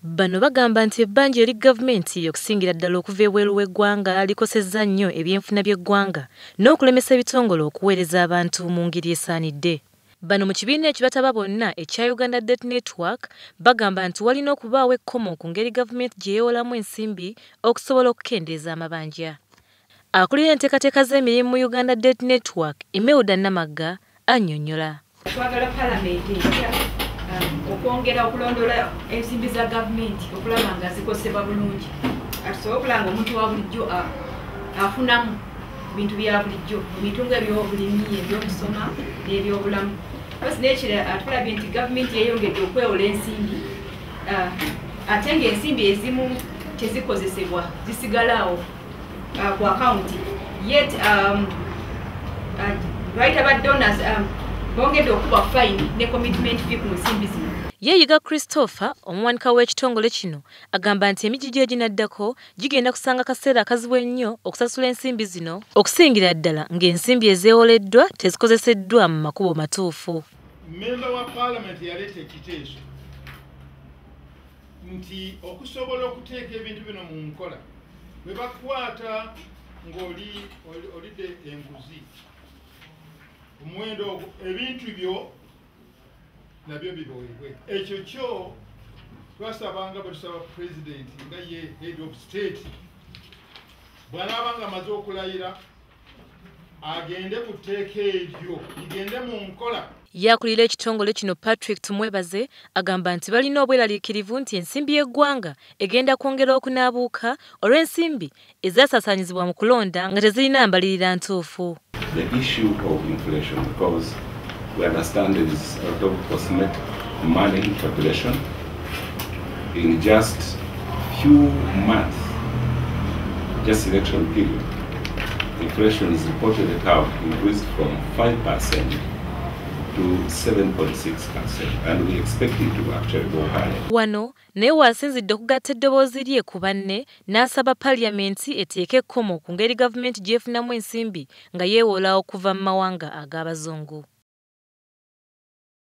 Bano bagamba nti ebbanja eri gavumenti okusingira ddala okuva ebweru w'eggwanga likosezza nnyo ebyenfuna by'eggwanga n'okulemesa ebitongole okuweereza abantu mu ngeri esaanidde. Bano mu kibiina ekibataba bonna ekya Uganda Debt Network bagamba nti walina okubaawo ekkomo ku ngeri gavumenti gye yeewolamu ensimbi okusobola okukendeeza amabanja. Akulira enteekateeka z'emirimu mu Uganda Debt Network, Imelda Namagga, annyonnyola. Twagala palamenti empya okwongera okulondoola ensimbi za gavumenti okulaba nga zikozesebwa bulungi, atusobole okulaba nga omuntu wa bulijjo afunamu bintu bya bulijjo mu bintu nga ebyobulimi, ebyokusoma n'ebyobulamu. Basi n'ekirala, tulabye nti gavumenti yeeyongedde okwewola ensimbi, ate ng'ensimbi ezimu tezikozesebwa, zisigala awo ku akawunti, yet bayita ba donors bongedde okuba fine ne commitment fee ku nsimbi zino. Ye Yiga Christopher, omuwanika w'ekitongole kino, agamba nti emigigi eginaddako gigenda kusanga kaseera akazibu ennyo okusasula ensimbi zino, okusingira ddala ng'ensimbi ezeewoleddwa tezikozeseddwa mu makubo matuufu. Mmemba wa paalamenti yaleeta ekiteeso nti okusobola okuteeka ebintu bino mu nkola, bwe bakwata ng'oli olidde enguzi, omuwendo ogwo ebintu byo nabyo biboweebwe. Ekyo kyo twasabanga bwe tusaba pulezidenti nga ye head of state, bw'anaaba nga amaze okulayira, agende ku tteeka eryo ligende mu nkola. Yakulira ekitongole kino, Patrick Tumwebaze, agamba nti balina obweraliikirivu nti ensimbi y'eggwanga egenda kwongera okunaabuuka olw'ensimbi ezasaasaanyizibwa mu kulonda nga tezirina mbalirira ntuufu. The issue of inflation, because we understand there is a lot of cosmetic money in circulation. In just few months, just election period, inflation is reported to have increased from 5% to 7.6%, and we expect it to actually go higher. Wano naye waasinzidde okugatta eddoboozi lye ku banne n'asaba paaliyamenti eteeke ekkomo ku ngeri gavumenti gy'efunamu ensimbi nga yeewola okuva mu mawanga ag'abazungu.